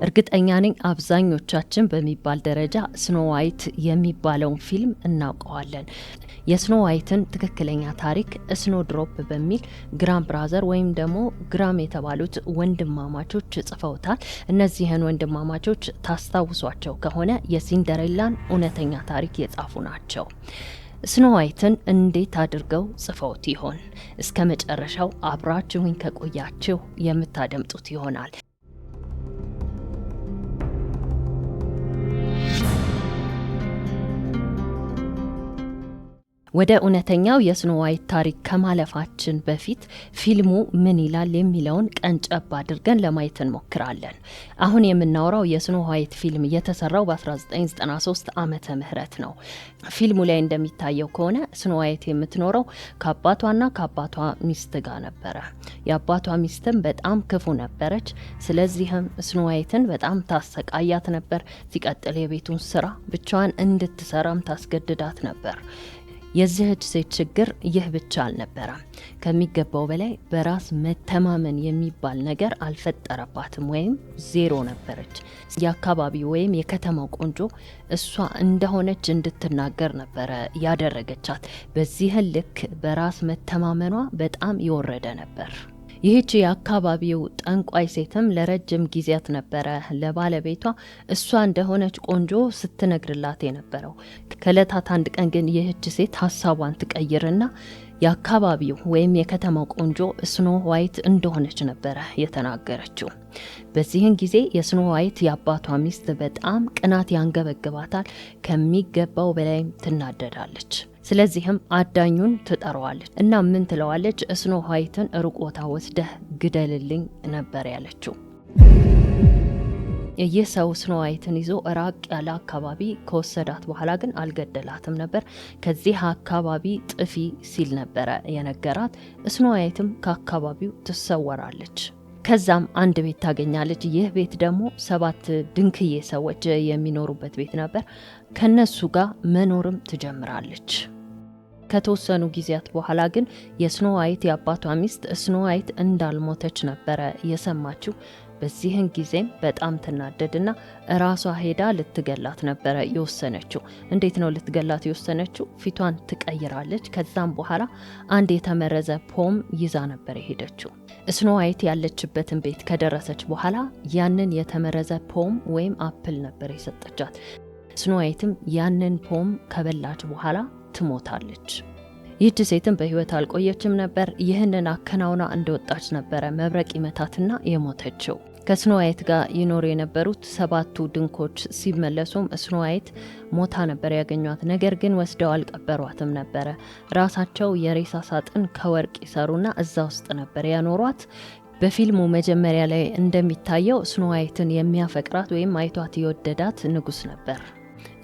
እርግጠኛ ነኝ አብዛኞቻችን በሚባል ደረጃ Snow White የሚባለውን ፊልም እናውቀዋለን። የ Snow White ን ትክክለኛ ታሪክ Snowdrop በሚል Grimm Brother ወይም ደግሞ ግራም የተባሉት ወንድማማቾች ጽፈውታል። እነዚህን ወንድማማቾች ታስታውሷቸው ከሆነ የሲንደሬላን እውነተኛ ታሪክ የጻፉ ናቸው። Snow White ን እንዴት አድርገው ጽፈውት ይሆን? እስከ መጨረሻው አብራችሁኝ ከቆያችሁ የምታደምጡት ይሆናል። ወደ እውነተኛው የ Snow White ታሪክ ከማለፋችን በፊት ፊልሙ ምን ይላል የሚለውን ቀንጨብ አድርገን ለማየት እንሞክራለን። አሁን የምናወራው የ Snow White ፊልም የተሰራው በ1993 ዓመተ ምህረት ነው። ፊልሙ ላይ እንደሚታየው ከሆነ Snow White የምትኖረው ከአባቷና ከአባቷ ሚስት ጋር ነበረ። የአባቷ ሚስትም በጣም ክፉ ነበረች። ስለዚህም Snow White ን በጣም ታሰቃያት ነበር። ሲቀጥል የቤቱን ስራ ብቻዋን እንድትሰራም ታስገድዳት ነበር። የዚህች ሴት ችግር ይህ ብቻ አልነበረም። ከሚገባው በላይ በራስ መተማመን የሚባል ነገር አልፈጠረባትም ወይም ዜሮ ነበረች። የአካባቢው ወይም የከተማው ቆንጆ እሷ እንደሆነች እንድትናገር ነበረ ያደረገቻት። በዚህን ልክ በራስ መተማመኗ በጣም የወረደ ነበር። ይህች የአካባቢው ጠንቋይ ሴትም ለረጅም ጊዜያት ነበረ ለባለቤቷ እሷ እንደሆነች ቆንጆ ስትነግርላት የነበረው። ከእለታት አንድ ቀን ግን ይህች ሴት ሀሳቧን ትቀይርና የአካባቢው ወይም የከተማው ቆንጆ Snow White እንደሆነች ነበረ የተናገረችው። በዚህን ጊዜ የ Snow White የአባቷ ሚስት በጣም ቅናት ያንገበግባታል፣ ከሚገባው በላይም ትናደዳለች። ስለዚህም አዳኙን ትጠራዋለች እና ምን ትለዋለች? Snow White ን ሩቅ ቦታ ወስደህ ግደልልኝ ነበር ያለችው። ይህ ሰው Snow White ን ይዞ ራቅ ያለ አካባቢ ከወሰዳት በኋላ ግን አልገደላትም ነበር። ከዚህ አካባቢ ጥፊ ሲል ነበረ የነገራት። Snow White ም ከአካባቢው ትሰወራለች። ከዛም አንድ ቤት ታገኛለች። ይህ ቤት ደግሞ 7 ድንክዬ ሰዎች የሚኖሩበት ቤት ነበር። ከነሱ ጋር መኖርም ትጀምራለች። ከተወሰኑ ጊዜያት በኋላ ግን የ Snow White የአባቷ ሚስት Snow White እንዳልሞተች ነበረ የሰማችው። በዚህን ጊዜም በጣም ትናደድና ራሷ ሄዳ ልትገላት ነበረ የወሰነችው። እንዴት ነው ልትገላት የወሰነችው? ፊቷን ትቀይራለች። ከዛም በኋላ አንድ የተመረዘ ፖም ይዛ ነበር የሄደችው። Snow White ያለችበትን ቤት ከደረሰች በኋላ ያንን የተመረዘ ፖም ወይም apple ነበር የሰጠቻት። Snow White ም ያንን ፖም ከበላች በኋላ ትሞታለች። ይህች ሴትም በህይወት አልቆየችም ነበር። ይህንን አከናውና እንደወጣች ነበረ መብረቅ ይመታትና የሞተችው። ከ Snow White ጋር ይኖሩ የነበሩት 7ቱ ድንኮች ሲመለሱም Snow White ሞታ ነበር ያገኟት። ነገር ግን ወስደው አልቀበሯትም ነበረ። ራሳቸው የሬሳ ሳጥን ከወርቅ ይሰሩና እዛ ውስጥ ነበር ያኖሯት። በፊልሙ መጀመሪያ ላይ እንደሚታየው Snow White ን የሚያፈቅራት ወይም አይቷት የወደዳት ንጉስ ነበር።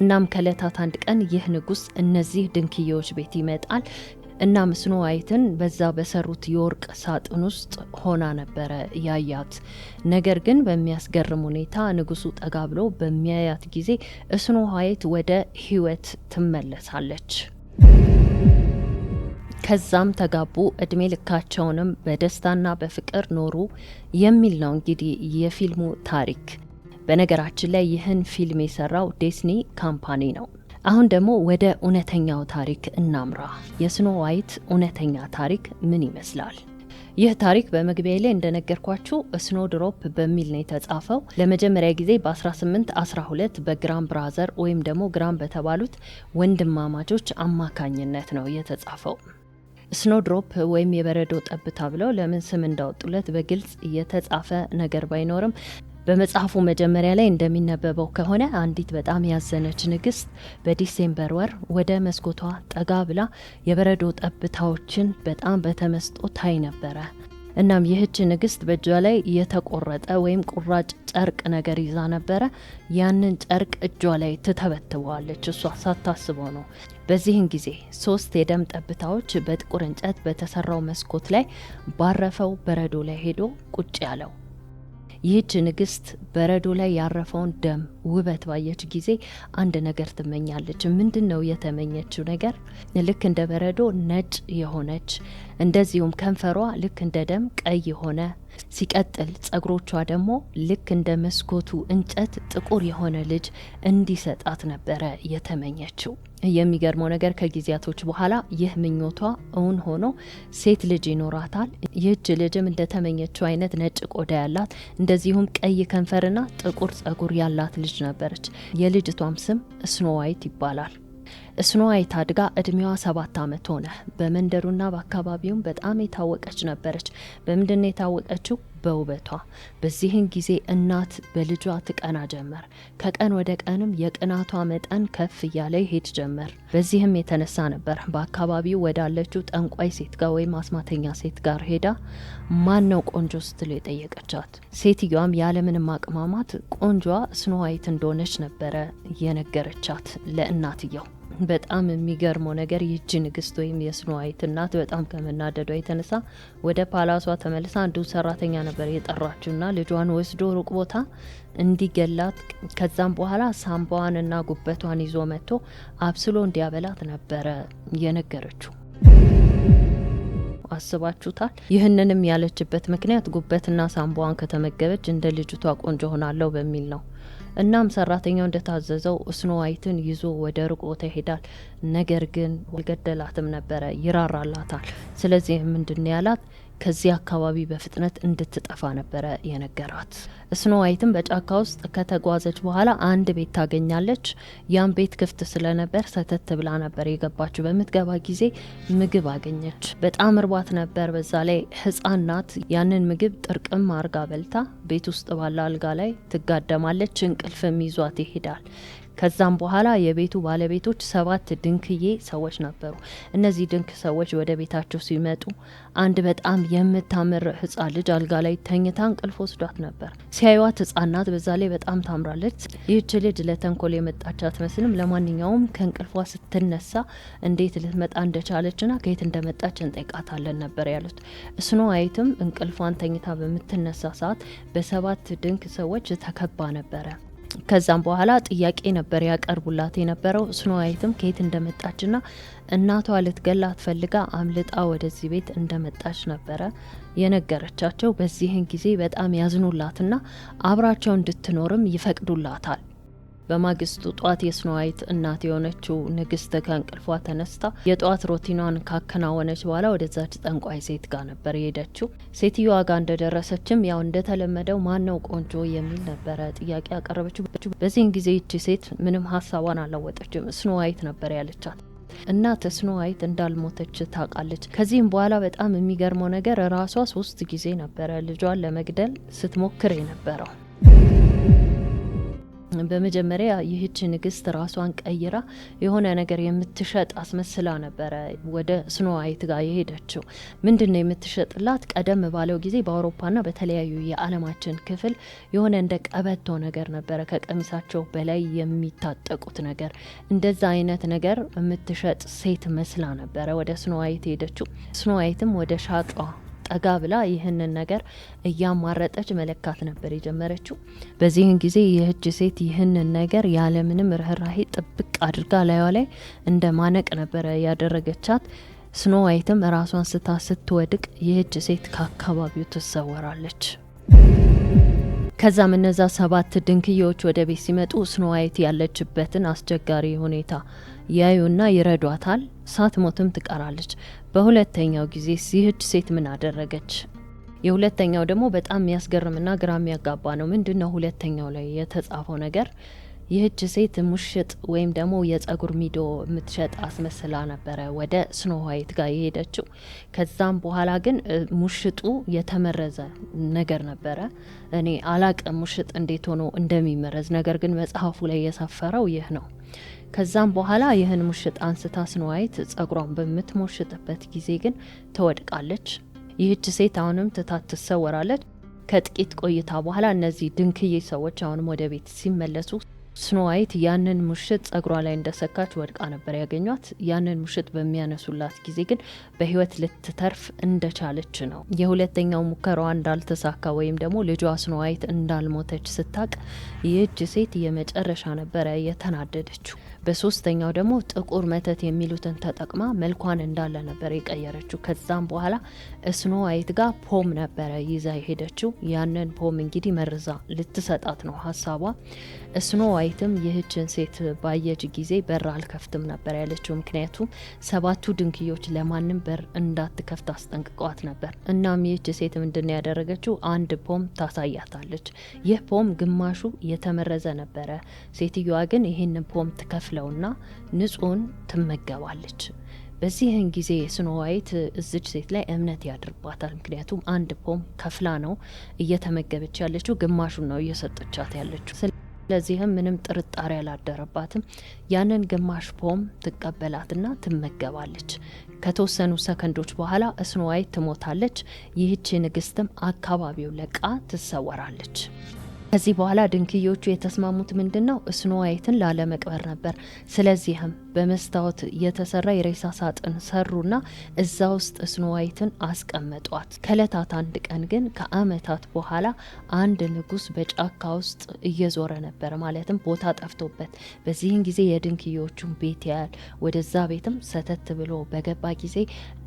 እናም ከእለታት አንድ ቀን ይህ ንጉስ እነዚህ ድንክዬዎች ቤት ይመጣል። እናም Snow White ን በዛ በሰሩት የወርቅ ሳጥን ውስጥ ሆና ነበረ ያያት። ነገር ግን በሚያስገርም ሁኔታ ንጉሱ ጠጋ ብሎ በሚያያት ጊዜ Snow White ወደ ህይወት ትመለሳለች። ከዛም ተጋቡ፣ እድሜ ልካቸውንም በደስታና በፍቅር ኖሩ የሚል ነው እንግዲህ የፊልሙ ታሪክ። በነገራችን ላይ ይህን ፊልም የሰራው Disney company ነው። አሁን ደግሞ ወደ እውነተኛው ታሪክ እናምራ። የ Snow White እውነተኛ ታሪክ ምን ይመስላል? ይህ ታሪክ በመግቢያ ላይ እንደነገርኳችሁ Snowdrop በሚል ነው የተጻፈው። ለመጀመሪያ ጊዜ በ1812 በ Grimm Brother ወይም ደግሞ ግራም በተባሉት ወንድማማቾች አማካኝነት ነው የተጻፈው። Snowdrop ወይም የበረዶ ጠብታ ብለው ለምን ስም እንዳወጡለት በግልጽ የተጻፈ ነገር ባይኖርም በመጽሐፉ መጀመሪያ ላይ እንደሚነበበው ከሆነ አንዲት በጣም ያዘነች ንግስት በ December ወር ወደ መስኮቷ ጠጋ ብላ የበረዶ ጠብታዎችን በጣም በተመስጦ ታይ ነበረ። እናም ይህች ንግስት በእጇ ላይ የተቆረጠ ወይም ቁራጭ ጨርቅ ነገር ይዛ ነበረ። ያንን ጨርቅ እጇ ላይ ትተበትበዋለች፣ እሷ ሳታስበው ነው። በዚህን ጊዜ 3 የደም ጠብታዎች በጥቁር እንጨት በተሰራው መስኮት ላይ ባረፈው በረዶ ላይ ሄዶ ቁጭ ያለው። ይህች ንግስት በረዶ ላይ ያረፈውን ደም ውበት ባየች ጊዜ አንድ ነገር ትመኛለች። ምንድነው የተመኘችው ነገር? ልክ እንደ በረዶ ነጭ የሆነች እንደዚሁም ከንፈሯ ልክ እንደ ደም ቀይ የሆነ ሲቀጥል ጸጉሮቿ ደግሞ ልክ እንደ መስኮቱ እንጨት ጥቁር የሆነ ልጅ እንዲሰጣት ነበረ የተመኘችው። የሚገርመው ነገር ከጊዜያቶች በኋላ ይህ ምኞቷ እውን ሆኖ ሴት ልጅ ይኖራታል። ይህች ልጅም እንደተመኘችው አይነት ነጭ ቆዳ ያላት፣ እንደዚሁም ቀይ ከንፈርና ጥቁር ጸጉር ያላት ልጅ ነበረች። የልጅቷም ስም ስኖ ዋይት ይባላል። ስኖ ዋይት አድጋ እድሜዋ 7 ዓመት ሆነ። በመንደሩና በአካባቢውም በጣም የታወቀች ነበረች። በምንድን ነው የታወቀችው? በውበቷ። በዚህን ጊዜ እናት በልጇ ትቀና ጀመር። ከቀን ወደ ቀንም የቅናቷ መጠን ከፍ እያለ ይሄድ ጀመር። በዚህም የተነሳ ነበር በአካባቢው ወዳለችው ጠንቋይ ሴት ጋር ወይም አስማተኛ ሴት ጋር ሄዳ ማን ነው ቆንጆ ስትል የጠየቀቻት። ሴትዮዋም ያለምንም አቅማማት ቆንጆዋ ስኖ ዋይት እንደሆነች ነበረ የነገረቻት ለእናትየው። በጣም የሚገርመው ነገር ይህቺ ንግስት ወይም የስኖ ዋይት እናት በጣም ከመናደዷ የተነሳ ወደ palace ዋ ተመልሳ አንዱን ሰራተኛ ነበር የጠራችውና ልጇን ወስዶ ሩቅ ቦታ እንዲገላት፣ ከዛም በኋላ ሳምባዋንና ጉበቷን ይዞ መጥቶ አብስሎ እንዲያበላት ነበረ የነገረችው። አስባችሁታል? ይህንንም ያለችበት ምክንያት ጉበትና ሳምባዋን ከተመገበች እንደ ልጅቷ ቆንጆ ሆናለሁ በሚል ነው። እናም ሰራተኛው እንደታዘዘው ስኖ ዋይትን ይዞ ወደ ሩቅ ቦታ ይሄዳል። ነገር ግን አልገደላትም ነበረ፣ ይራራላታል። ስለዚህ ምንድን ያላት፣ ከዚህ አካባቢ በፍጥነት እንድትጠፋ ነበረ የነገራት። ስኖ ዋይትም በጫካ ውስጥ ከተጓዘች በኋላ አንድ ቤት ታገኛለች። ያም ቤት ክፍት ስለነበር ሰተት ብላ ነበር የገባችው። በምትገባ ጊዜ ምግብ አገኘች። በጣም እርቧት ነበር። በዛ ላይ ሕፃን ናት። ያንን ምግብ ጥርቅም አርጋ በልታ ቤት ውስጥ ባለ አልጋ ላይ ትጋደማለች። እንቅልፍም ይዟት ይሄዳል። ከዛም በኋላ የቤቱ ባለቤቶች 7 ድንክዬ ሰዎች ነበሩ። እነዚህ ድንክ ሰዎች ወደ ቤታቸው ሲመጡ አንድ በጣም የምታምር ህጻን ልጅ አልጋ ላይ ተኝታ እንቅልፍ ወስዷት ነበር። ሲያዩዋት ህጻን ናት፣ በዛ ላይ በጣም ታምራለች። ይህች ልጅ ለተንኮል የመጣች አትመስልም። ለማንኛውም ከእንቅልፏ ስትነሳ እንዴት ልትመጣ እንደቻለችና ከየት እንደመጣች እንጠይቃታለን ነበር ያሉት። ስኖ ዋይትም እንቅልፏን ተኝታ በምትነሳ ሰዓት በ7 ድንክ ሰዎች ተከባ ነበረ። ከዛም በኋላ ጥያቄ ነበር ያቀርቡላት የነበረው። ስኖ ዋይትም ከየት እንደመጣችና እናቷ ልትገላት ፈልጋ አምልጣ ወደዚህ ቤት እንደመጣች ነበረ የነገረቻቸው። በዚህን ጊዜ በጣም ያዝኑላትና አብራቸው እንድትኖርም ይፈቅዱላታል። በማግስቱ ጧት የስኖ ዋይት እናት የሆነችው ንግስት ከእንቅልፏ ተነስታ የጧት routine ኗን ካከናወነች በኋላ ወደዛች ጠንቋይ ሴት ጋር ነበር የሄደችው። ሴትዮዋ ጋር እንደደረሰችም ያው እንደተለመደው ማን ነው ቆንጆ የሚል ነበረ ጥያቄ ያቀረበችው። በዚህን ጊዜ ይቺ ሴት ምንም ሀሳቧን አላወጠችም። ስኖ ዋይት ነበር ያለቻት። እናት ስኖ ዋይት እንዳልሞተች ታውቃለች። ከዚህም በኋላ በጣም የሚገርመው ነገር ራሷ 3 ጊዜ ነበረ ልጇን ለመግደል ስትሞክር የነበረው። በመጀመሪያ ይህች ንግስት ራሷን ቀይራ የሆነ ነገር የምትሸጥ አስመስላ ነበረ ወደ ስኖ ዋይት ጋር የሄደችው። ምንድነው የምትሸጥላት? ቀደም ባለው ጊዜ በአውሮፓና በተለያዩ የዓለማችን ክፍል የሆነ እንደ ቀበቶ ነገር ነበረ ከቀሚሳቸው በላይ የሚታጠቁት ነገር። እንደዛ አይነት ነገር የምትሸጥ ሴት መስላ ነበረ ወደ ስኖ ዋይት የሄደችው። ስኖ ዋይትም ወደ ሻጯ ጠጋ ብላ ይህንን ነገር እያማረጠች መለካት ነበር የጀመረችው። በዚህን ጊዜ ይህች ሴት ይህንን ነገር ያለምንም ርህራሄ ጥብቅ አድርጋ ላይዋ ላይ እንደ ማነቅ ነበረ ያደረገቻት። ስኖ ዋይትም ራሷን ስታ ስትወድቅ ይህች ሴት ከአካባቢው ትሰወራለች። ከዛም እነዛ 7 ድንክዬዎች ወደ ቤት ሲመጡ ስኖ ዋይት ያለችበትን አስቸጋሪ ሁኔታ ያዩና ይረዷታል። ሳትሞትም ትቀራለች። በሁለተኛው ጊዜ ይህች ሴት ምን አደረገች? የሁለተኛው ደግሞ በጣም የሚያስገርምና ግራ የሚያጋባ ነው። ምንድነው ሁለተኛው ላይ የተጻፈው ነገር? ይህች ሴት ሙሽጥ ወይም ደግሞ የጸጉር ሚዶ የምትሸጥ አስመስላ ነበረ ወደ ስኖ ዋይት ጋር የሄደችው። ከዛም በኋላ ግን ሙሽጡ የተመረዘ ነገር ነበረ። እኔ አላቅም ሙሽጥ እንዴት ሆኖ እንደሚመረዝ፣ ነገር ግን መጽሐፉ ላይ የሰፈረው ይህ ነው። ከዛም በኋላ ይህን ሙሽጥ አንስታ ስኖ ዋይት ጸጉሯን በምትሞሽጥበት ጊዜ ግን ትወድቃለች። ይህች ሴት አሁንም ትታት ትሰወራለች። ከጥቂት ቆይታ በኋላ እነዚህ ድንክዬ ሰዎች አሁንም ወደ ቤት ሲመለሱ ስኖ ዋይት ያንን ሙሽጥ ጸጉሯ ላይ እንደሰካች ወድቃ ነበር ያገኟት። ያንን ሙሽጥ በሚያነሱላት ጊዜ ግን በህይወት ልትተርፍ እንደቻለች ነው። የሁለተኛው ሙከራዋ እንዳልተሳካ ወይም ደግሞ ልጇ ስኖ ዋይት እንዳልሞተች ስታቅ ይህች ሴት የመጨረሻ ነበረ የተናደደችው። በሶስተኛው ደግሞ ጥቁር መተት የሚሉትን ተጠቅማ መልኳን እንዳለ ነበር የቀየረችው። ከዛም በኋላ ስኖ ዋይት ጋር ፖም ነበረ ይዛ የሄደችው። ያንን ፖም እንግዲህ መርዛ ልትሰጣት ነው ሀሳቧ። ስኖ ዋይትም ይህችን ሴት ባየች ጊዜ በር አልከፍትም ነበር ያለችው። ምክንያቱም ሰባቱ ድንክዮች ለማንም በር እንዳትከፍት አስጠንቅቀዋት ነበር። እናም ይህች ሴት ምንድን ነው ያደረገችው? አንድ ፖም ታሳያታለች። ይህ ፖም ግማሹ የተመረዘ ነበረ። ሴትዮዋ ግን ይህንን ፖም ትከፍለውና ንጹህን ትመገባለች። በዚህን ጊዜ ስኖ ዋይት እዚች ሴት ላይ እምነት ያድርባታል። ምክንያቱም አንድ ፖም ከፍላ ነው እየተመገበች ያለችው፣ ግማሹን ነው እየሰጠቻት ያለችው። ስለዚህም ምንም ጥርጣሬ አላደረባትም። ያንን ግማሽ ፖም ትቀበላትና ትመገባለች። ከተወሰኑ ሰከንዶች በኋላ ስኖ ዋይት ትሞታለች። ይህች ንግስትም አካባቢው ለቃ ትሰወራለች። ከዚህ በኋላ ድንክዮቹ የተስማሙት ምንድን ነው? ስኖ ዋይትን ላለመቅበር ነበር። ስለዚህም በመስታወት የተሰራ የሬሳ ሳጥን ሰሩና እዛ ውስጥ ስኖ ዋይትን አስቀመጧት። ከእለታት አንድ ቀን ግን ከአመታት በኋላ አንድ ንጉስ በጫካ ውስጥ እየዞረ ነበር፣ ማለትም ቦታ ጠፍቶበት። በዚህን ጊዜ የድንክዮቹን ቤት ያያል። ወደዛ ቤትም ሰተት ብሎ በገባ ጊዜ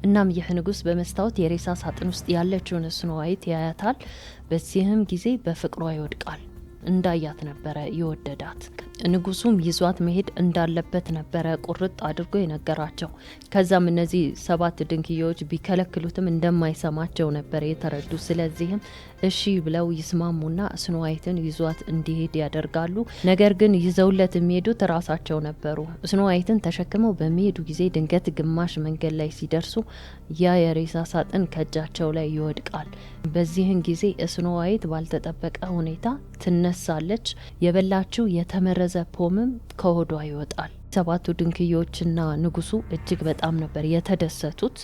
እናም ይህ ንጉስ በመስታወት የሬሳ ሳጥን ውስጥ ያለችውን ስኖ ዋይት ያያታል። በዚህም ጊዜ በፍቅሯ ይወድቃል። እንዳያት ነበረ የወደዳት። ንጉሱም ይዟት መሄድ እንዳለበት ነበረ ቁርጥ አድርጎ የነገራቸው። ከዛም እነዚህ ሰባት ድንክዮች ቢከለክሉትም እንደማይሰማቸው ነበር የተረዱ። ስለዚህም እሺ ብለው ይስማሙና ስኖ ዋይትን ይዟት እንዲሄድ ያደርጋሉ። ነገር ግን ይዘውለት የሚሄዱት ራሳቸው ነበሩ። ስኖ ዋይትን ተሸክመው በሚሄዱ ጊዜ ድንገት ግማሽ መንገድ ላይ ሲደርሱ ያ የሬሳ ሳጥን ከእጃቸው ላይ ይወድቃል። በዚህን ጊዜ ስኖ ዋይት ባልተጠበቀ ሁኔታ ትነሳለች። የበላችው የተመረዘ ፖምም ከሆዷ ይወጣል። ሰባቱ ድንክዮችና ንጉሱ እጅግ በጣም ነበር የተደሰቱት።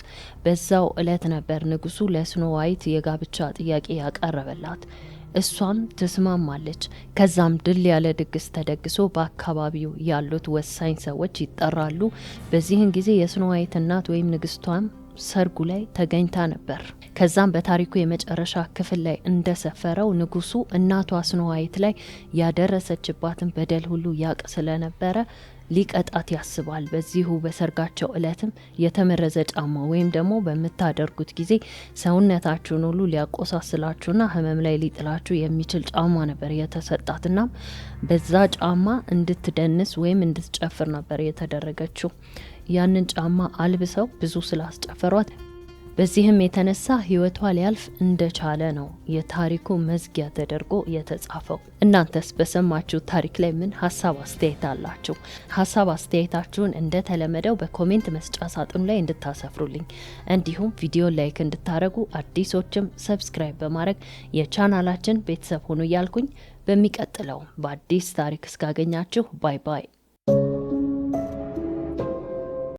በዛው እለት ነበር ንጉሱ ለስኖ ዋይት የጋብቻ ጥያቄ ያቀረበላት። እሷም ትስማማለች። ከዛም ድል ያለ ድግስ ተደግሶ በአካባቢው ያሉት ወሳኝ ሰዎች ይጠራሉ። በዚህን ጊዜ የስኖ ዋይት እናት ወይም ንግስቷም ሰርጉ ላይ ተገኝታ ነበር። ከዛም በታሪኩ የመጨረሻ ክፍል ላይ እንደሰፈረው ንጉሱ እናቷ ስኖ ዋይት ላይ ያደረሰችባትን በደል ሁሉ ያቅ ስለነበረ ሊቀጣት ያስባል። በዚሁ በሰርጋቸው እለትም የተመረዘ ጫማ ወይም ደግሞ በምታደርጉት ጊዜ ሰውነታችሁን ሁሉ ሊያቆሳስላችሁና ሕመም ላይ ሊጥላችሁ የሚችል ጫማ ነበር የተሰጣትና በዛ ጫማ እንድትደንስ ወይም እንድትጨፍር ነበር የተደረገችው። ያንን ጫማ አልብሰው ብዙ ስላስጨፈሯት በዚህም የተነሳ ህይወቷ ሊያልፍ እንደቻለ ነው የታሪኩ መዝጊያ ተደርጎ የተጻፈው። እናንተስ በሰማችሁ ታሪክ ላይ ምን ሀሳብ አስተያየት አላችሁ? ሀሳብ አስተያየታችሁን እንደተለመደው በ comment መስጫ ሳጥኑ ላይ እንድታሰፍሩልኝ እንዲሁም ቪዲዮ like እንድታደርጉ አዲሶችም subscribe በማድረግ የቻናላችን ቤተሰብ ሆኑ እያልኩኝ በሚቀጥለው በአዲስ ታሪክ እስካገኛችሁ bye bye።